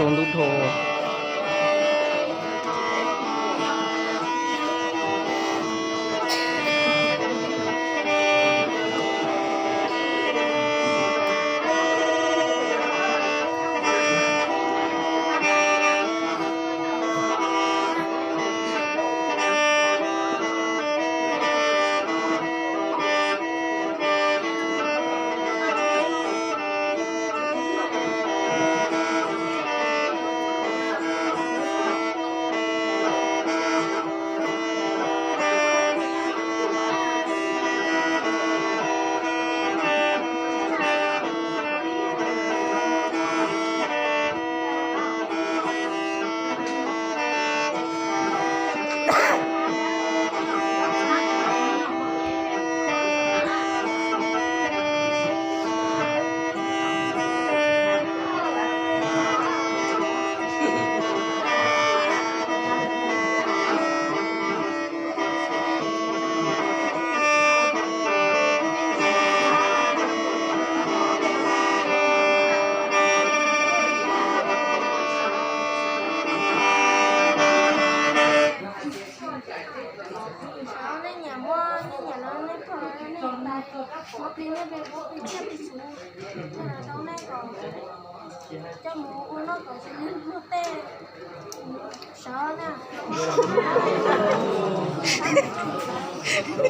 Ntub dhau. Nej nyiam muaj, nej nyiam no nej pom nej pais, muab plig nej pais, muab plig thiaj plig txhuv, nej los tau nej kom coj mus ua noj kom tsis muaj tej sov na.